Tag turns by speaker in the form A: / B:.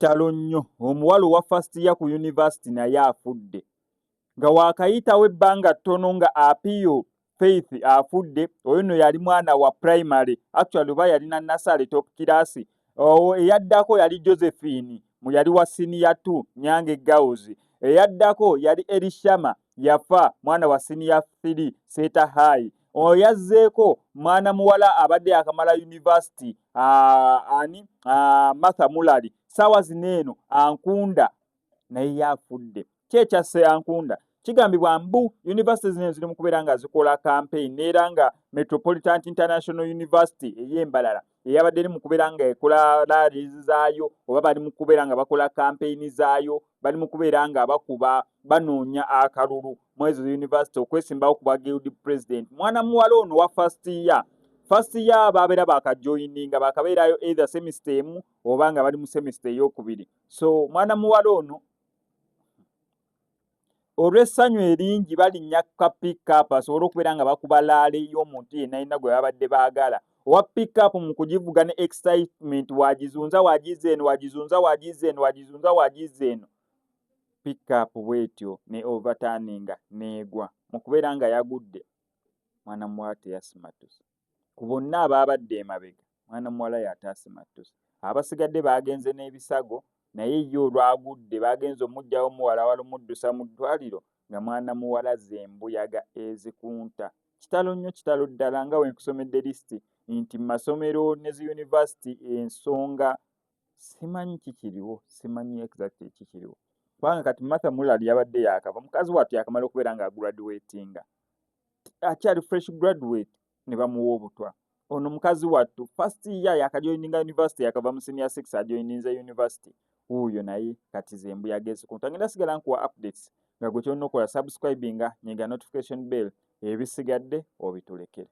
A: Kitalo nnyo, omuwala owa first year ku university naye afudde nga waakayitawo ebbanga ttono nga Apio Faith afudde. Oyo nno yali mwana wa primary, actually oba yalina nursery top class. Eyaddako yali Josephine, mu yali wa senior 2 Nyange Girls. Eyaddako yali Elishama, yafa, mwana wa senior 3 Seeta High. Oyo yazzeeko mwana muwala abadde akamala university, ani, Martha Mulali. Saawa zino eno Ankunda naye yafudde. Kyekyasse Ankunda kigambibwa mbu university zino ziri mu kubeera nga zikola campaign, neera nga Metropolitan International University ey'Embalala eyabadde eri mu kubeera nga ekola rallies zaayo, oba bali mu kubeera nga bakola campaign zaayo, bali mu kubeera nga bakuba banoonya akalulu mu ezo university okwesimbawo ku bwa guild president. Mwana muwala ono wa first year, first year babeera bakajoininga, bakabeerayo either semester emu oba nga bali mu semester eyokubiri. So mwana muwala ono olw'essanyu eringi balinnya ka pickup asobole okubeera nga bakuba rally y'omuntu yenna yenna gwe babadde baagala. Owa pickup mu kugivuga ne excitement, wagizunza, wagiza eno, wagizunza, wagiza eno, wagizunza, wagiza eno, pickup bwetyo ne overturninga n'egwa. Mu kubeera nga yagudde, mwana muwala teyasimattuse. Ku bonna abaabadde emabega, mwana muwala y'ataasimattuse. Abasigadde baagenze n'ebisago, naye ye olwagudde baagenze omuggyawo muwalawala omuddusa mu ddwaliro nga mwana muwala z'embuyaga ezikunta. Kitalo nnyo, kitalo ddala, nga we nkusomedde lisiti nti mu masomero ne zi university ensonga simanyi kikiriwo, simanyi exactly kikiriwo, kubanga kati Martha Mulali yabadde yakava, mukazi wattu yakamala okubeera nga agraduatinga, akyali fresh graduate, ne bamuwa obutwa. Ono mukazi wattu first year yakajoininga university, yakava mu senior 6 ajoininze university wuuyo, naye kati zembuyaga ezikunta. Ngenda sigala nkuwa updates nga gwe kyolina okukola subscribinga, nyiga notification bell, ebisigadde obitulekere.